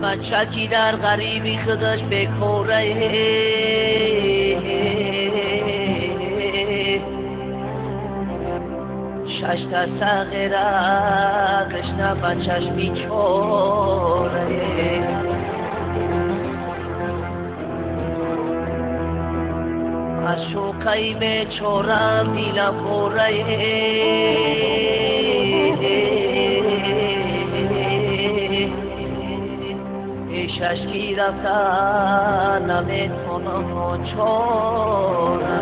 بچه کی در غریبی خودش بکوره، شش تا صغیره کشنه بچش بیچاره. از شوقی بیچارم دیلم پوره، پیشش کی رفتن نمیتونم چاره،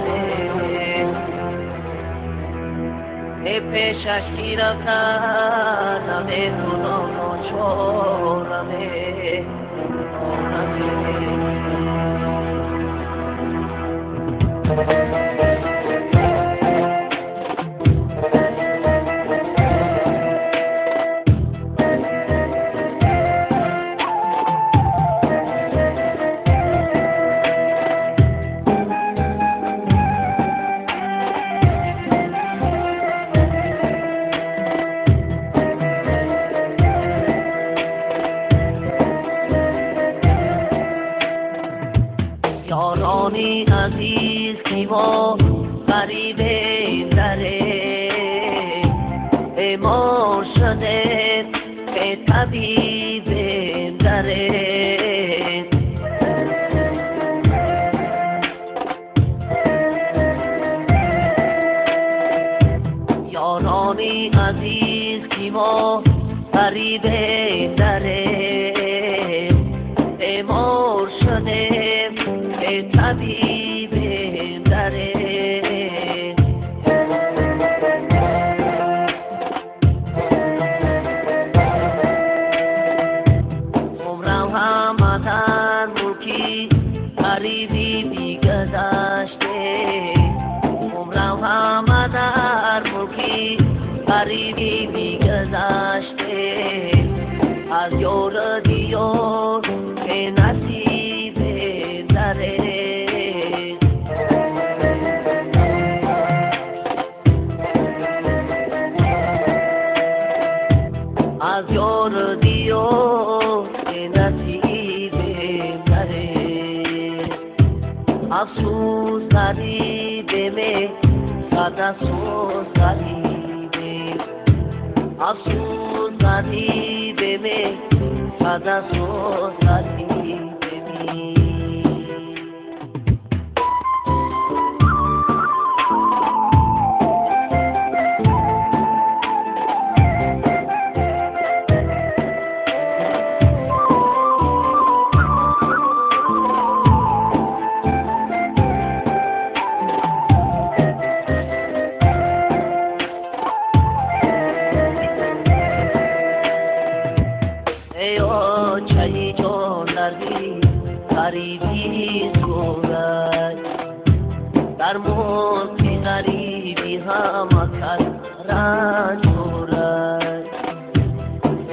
پیشش کی رفتن نمیتونم چاره. یارانی عزیز که ما غریب دره، بیمار شده به طبیب دره. یارانی عزیز که ما غریب دره، بیمار شده به طبیب دره. عمرم همه در ملکی غریبی بیگذشته، عمرم همه در ملکی غریبی بیگذشته. از یار دیار که نصیب دره، از یار دیار که نصیب دره. افسوس غریبه می صد افسوس غریبه، افسوس غریبه می صد افسوس غریبه می. ای آچه‌ی جان دردی غریبی صورت، در ملک غریبی همه کس رنج دارد.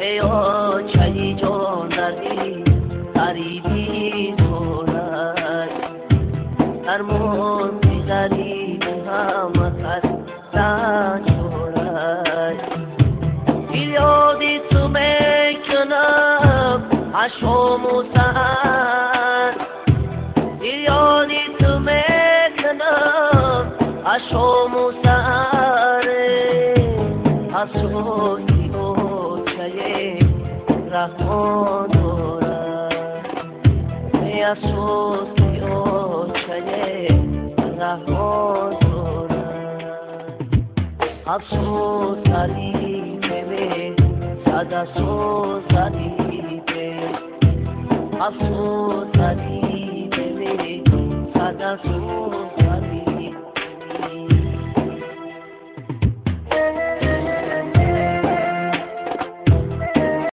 ای آچه‌ی جان دردی غریبی صورت، در ملک غریبی همه کس رنج دارد. فریادی تو میکنم اشام و سحر، فریادی تو میکنم اشام و سحر. افسوس که اوچه رحمان دارد، افسوس که اوچه رحمان دارد. افسوس غریبه صد افسوس غریبه، افسوس غریبه صد افسوس.